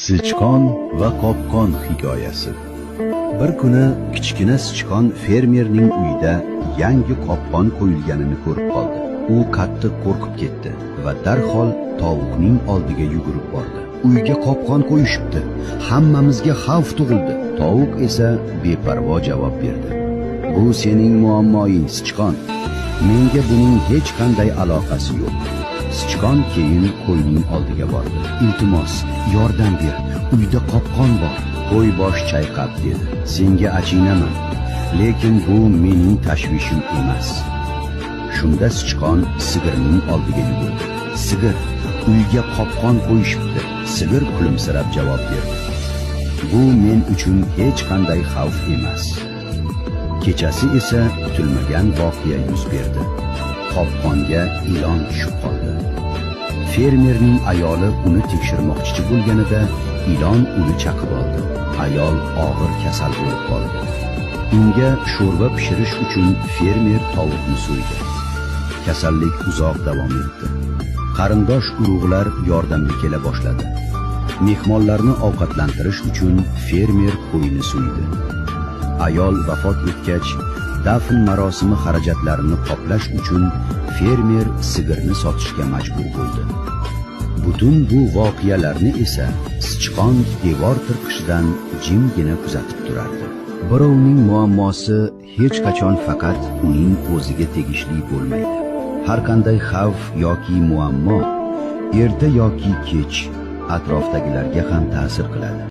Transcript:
Sichqon va qopqon hikoyasi. Bir kuni kichkina sichqon fermerning uyida yangi qopqon qo'yilganini ko'rib qoldi. U qattiq qo'rqib ketdi va darhol tovuqning oldiga yugurib bordi. "Uyga qopqon qo'yishibdi. Hammamizga xavf tug'ildi." Tovuq esa beparvo javob berdi: "Bu sening muammoing, sichqon. Menga buning hech qanday aloqasi yo'q." Sichqon keyin qo'yning oldiga bordi. "Iltimos, yordam ber. Uyda qopqon bor." Qo'y bosh chayqab dedi: "Senga achinaman, lekin bu mening tashvishim emas." Shunda sichqon sigirning oldiga yugurdi. "Sigir, uyga qopqon qo'yishibdi." Sigir kulimsirab javob berdi: "Bu men uchun hech qanday xavf emas." Kechasi esa kutilmagan voqea yuz berdi. Qopqonga ilon tushib qoldi. Fermerning ayoli uni tekshirmoqchi bo'lganida ilon uni chaqib oldi. Ayol og'ir kasal bo'lib qoldi. Unga sho'rva pishirish uchun fermer tovuqni so'ydi. Kasallik uzoq davom etdi. Qarindosh urug'lar yordamga kela boshladi. Mehmonlarni ovqatlantirish uchun fermer qo'yni so'ydi. Ayol vafot etgach, dafn marosimi xarajatlarini qoplash uchun fermer sigirni sotishga majbur bo'ldi. Butun bu voqealarni esa sichqon devor tirqishidan jimgina kuzatib turardi. Birovning muammosi hech qachon faqat uning o'ziga tegishli bo'lmaydi. Har qanday xavf yoki muammo erta yoki kech atrofdagilarga ham ta'sir qiladi.